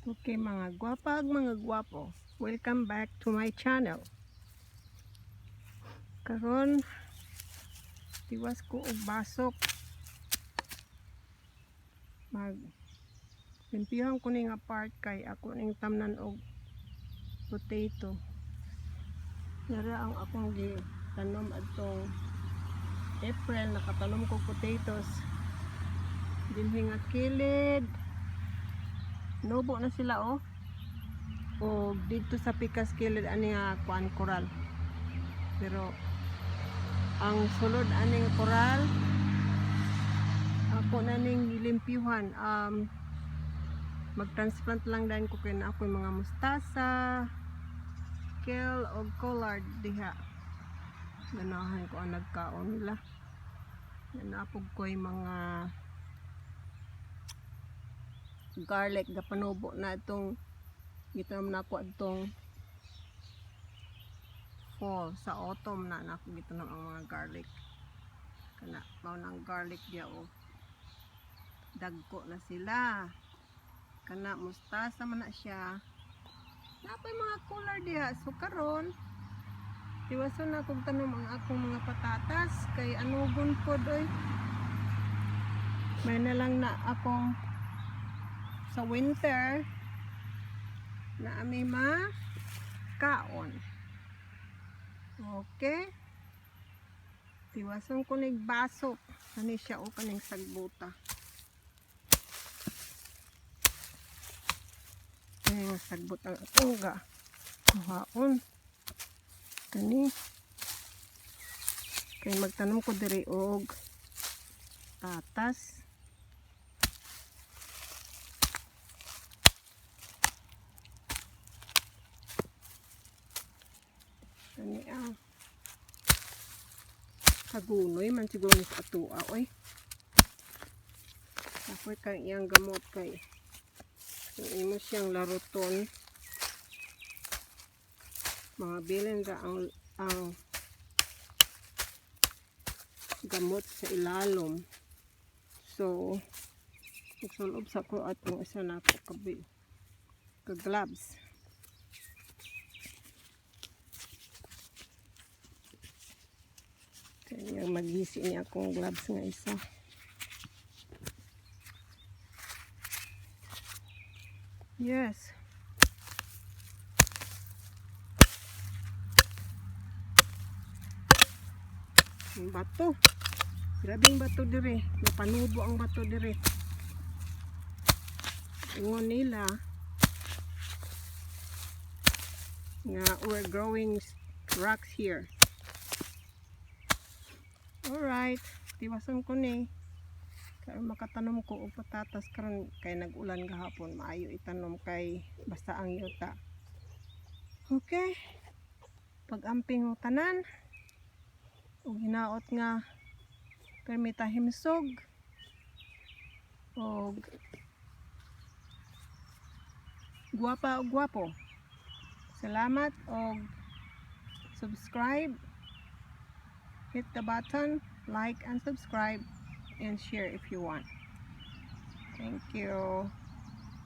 Okay, mga gwapa ug mga gwapo. Welcome back to my channel. Karon tiwas ko og basok. Mag limpihan ko ni nga part kay ako ning tamnan og potato. Nara ang akong gi tanom adtong April, nakatanom ko potatoes. Dinhi nga kilid. Nubo na sila, oh. O dito sa pikas kilid ani nga kuan, koral. Pero ang sulod ani nga koral, ako na ning gilimpyuhan. Mag-transplant lang dan ko kay na ako mga mustasa, kale og collard diha. Ganahan ko ang nagkaon nila. Nanapog ko'y mga garlic, gapanubo na itong gitanom na ako atong fall. Sa autumn na nako gitanom ang mga garlic. Kana mao nang garlic diya, oh, dagko na sila. Kana mustasa man na siya. Napay mga collard diha. So karon tiwason na kog tanom ang akong mga patatas kay anugon pod oy. May na lang na akong sa winter na ami ma kaon. Okay. Tiwason ko nig basok. Ani siya o kaning sagbuta. Ay, sagbot ang akong ga. Kuhaon. Kani. Kay magtanom ko diri og tatas. Kani ah. Kagunoy man siguro ni sa atua oy. Ako'y kay iyang gamot kay kung imo siyang laruton, mga bilin ra ang gamot sa ilalom. So magsulob sa ko atong isa na ko kabi ka gloves. Kaya maghisi niya akong gloves nga isa. Yes. Ang bato. Grabing bato dire. Napanubo ang bato dire. Ingon nila nga we're growing rocks here. Alright, tiwason ko ni. Karon makatanom ko og patatas karon kay nag-ulan gahapon, maayo itanom kay basta ang yuta. Okay. Pag-amping og tanan ug hinaot nga permita himsog og guwapa og gwapo. Salamat og subscribe. Hit the button, like and subscribe, and share if you want. Thank you.